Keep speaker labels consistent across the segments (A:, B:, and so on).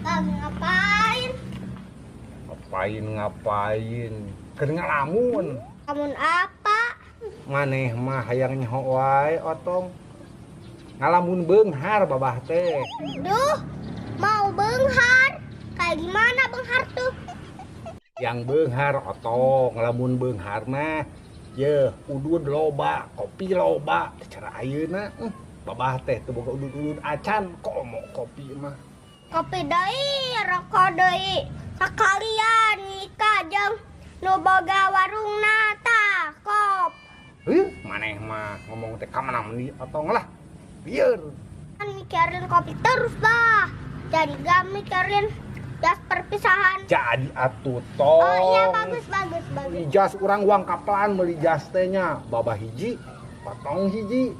A: Lagi ngapain?
B: Ngapain ngapain? Keur ngalamun.
A: Lamun apa?
B: Maneh mah hayang nyaho wae, Otong. Ngalamun beunghar babah teh.
A: Duh, mau benghar. Kayak gimana benghar tuh?
B: Yang beunghar, Otong, ngalamun beunghar mah ye udud loba, kopi loba. Cara ayeuna babah teh teu boga udud-udud acan, komo kopi mah.
A: Kopi deui, rokok deui. Sekalian nikah jeung nu boga warungna tah, kop.
B: Heuh, maneh mah ngomong teh ka mana meni, Otong lah. Lieur.
A: Kan mikirin kopi terus, Bah. Jadi gak mikirin jas perpisahan.
B: Jadi atuh, Tong.
A: Oh iya, bagus bagus bagus.
B: Beli jas urang uang kapelan beli jas teh nya. Babah hiji, potong hiji.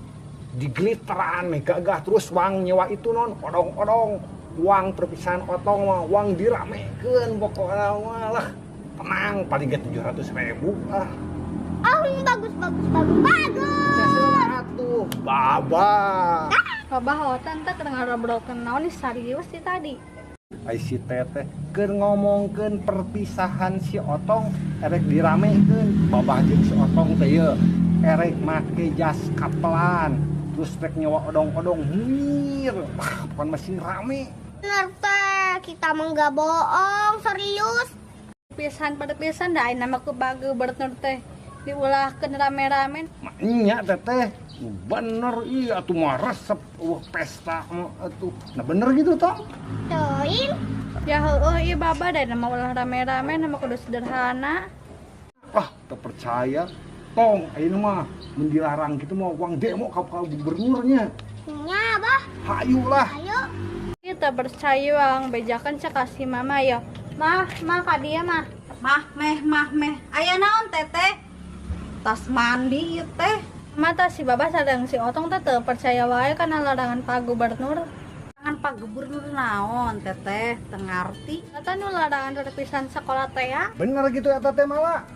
B: Diglitteran meh gagah, terus uang nyewa itu non odong-odong. Uang perpisahan Otong mah uang diramekeun pokokna mah lah. Tenang, paling ge 700 ribu ah.
A: Oh, bagus bagus bagus bagus.
B: Atuh, babah.
C: Babah, Otong teh keur ngobrolkeun naon nih, serius sih tadi?
B: Ai si teteh keur ngomongkeun perpisahan si Otong erek diramekeun. Babah jeung si Otong teh ye erek make jas kapelan, terus rek nyewa odong-odong mir. Wah, pokoknya masih rame.
A: Bener teh, kita mah nggak bohong, serius.
C: Pisan pada pisan dah ayeuna mah ku Pak Gubernur teh diulahkeun rame-rame.
B: Nya teteh bener, iya atuh mah resep wah pesta mah atuh. Nah, bener gitu toh.
A: Toin.
C: Ya heueuh ieu Baba, da mah ulah rame-rame, nama kudu sederhana.
B: Ah, terpercaya. Tong, ayeuna mah mun dilarang gitu mah uang demo ka gubernurnya.
A: Nya, Bah.
B: Hayu lah.
A: Ayo.
C: Kita percaya wang bejakan cek kasih mama ya. Mah, mah ka dia mah.
D: Mah meh, mah meh. Aya naon, Teteh? Tas mandi ieu teh.
C: Mata si Baba sareng si Otong teh teu percaya wae kana larangan Pak Gubernur.
D: Larangan Pak Gubernur naon, Teteh? Teu ngarti.
C: Eta nu larangan perpisahan sekolah teh ya.
B: Bener gitu ya, Teteh malah.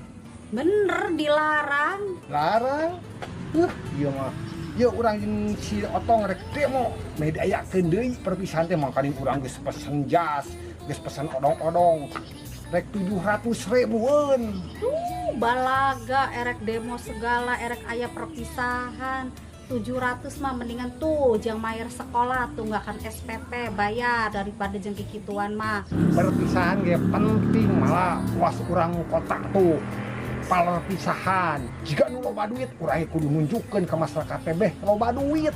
D: Bener dilarang.
B: Larang. Iya mah. Ya urang jeung si Otong rek demo. Meh diayakeun deui perpisahan teh, mangkaning urang geus pesen jas, geus pesen odong-odong. Rek 700 ribuan.
D: Balaga erek demo segala, erek aya perpisahan. 700 mah mendingan tuh jang mayar sekolah, tunggakan SPP bayar daripada jeng kikituan mah.
B: Perpisahan ge penting malah, puas urang kota tuh perpisahan jika nu loba duit, urang kudu nunjukkeun ke masyarakat teh beh loba duit.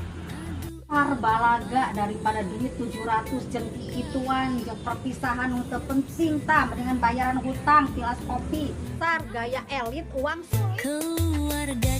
D: Par balaga daripada duit 700 jeng kikituan jeng perpisahan nu teu penting tah, mendingan bayaran hutang tilas kopi. Tar gaya elit uang sulit.
E: Keluarga.